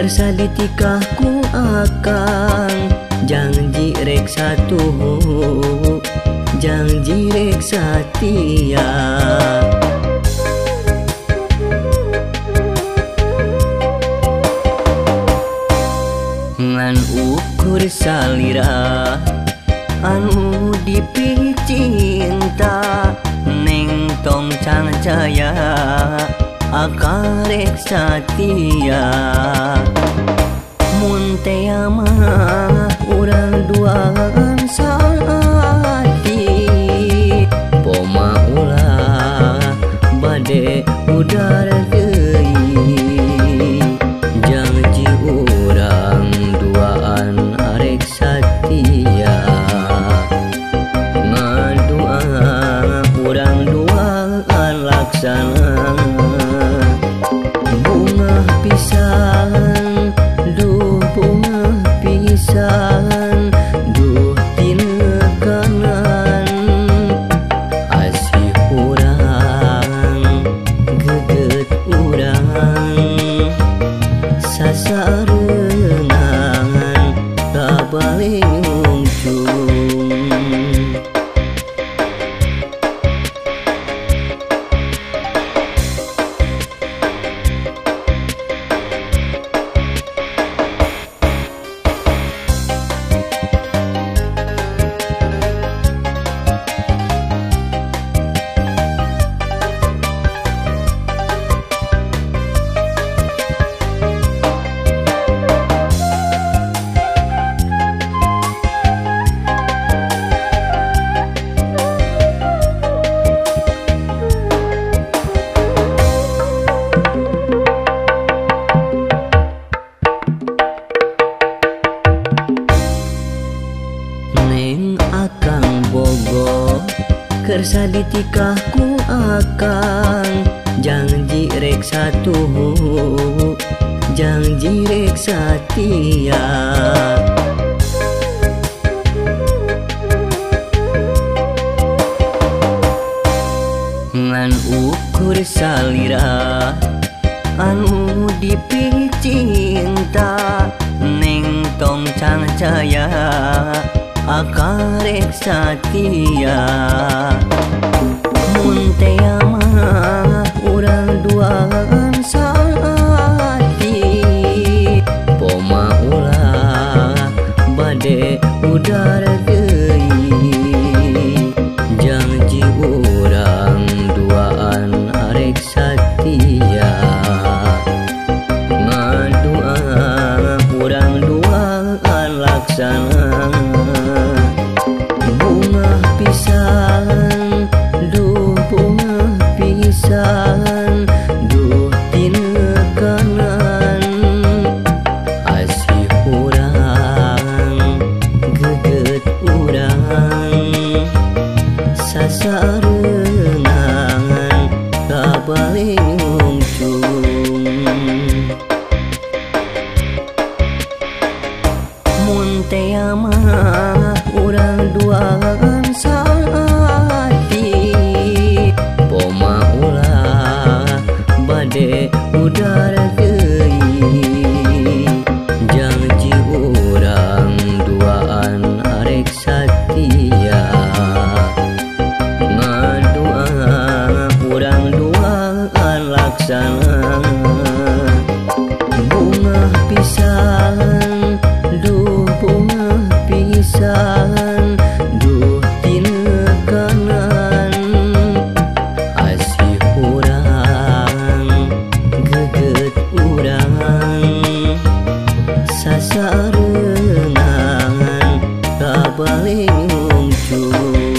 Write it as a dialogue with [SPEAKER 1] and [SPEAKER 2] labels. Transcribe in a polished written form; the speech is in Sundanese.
[SPEAKER 1] Kersa ditikah ku akang janji rek satuhu janji rek satia. Ngan ukur salira anu dipicinta neng tong cangcaya akang rek satia. Mun tea mah urang duaan saati poma ulah bade udar deui janji urang duaan arek satia. Ngadua urang duaan laksana bunga pisan duh bunga pisan duh tinekanan asih urang geget urang sasarengan kabale nyungcung. Neng akang bogo kersa ditikah ku akang janji rek satuhu janji rek satia. Ngan ukur salira anu dipicinta neng tong cangcaya akang rek satia. Mun tea mah urang duaan saati poma ulah bade udar deui janji urang duaan arek satia. Ngadua urang duaan laksana bunga pisan duh bunga pisan duh tinekanan asih urang geget urang sasarengan kabale nyungcung. Mun tea mah urang duaan saati poma ulah bade udar deui janji urang duaan arek satia. Ngadua urang duaan laksana bunga pisan duh bunga pisan duh tinekanan asih urang geget urang sasarengan kabale nyungcung.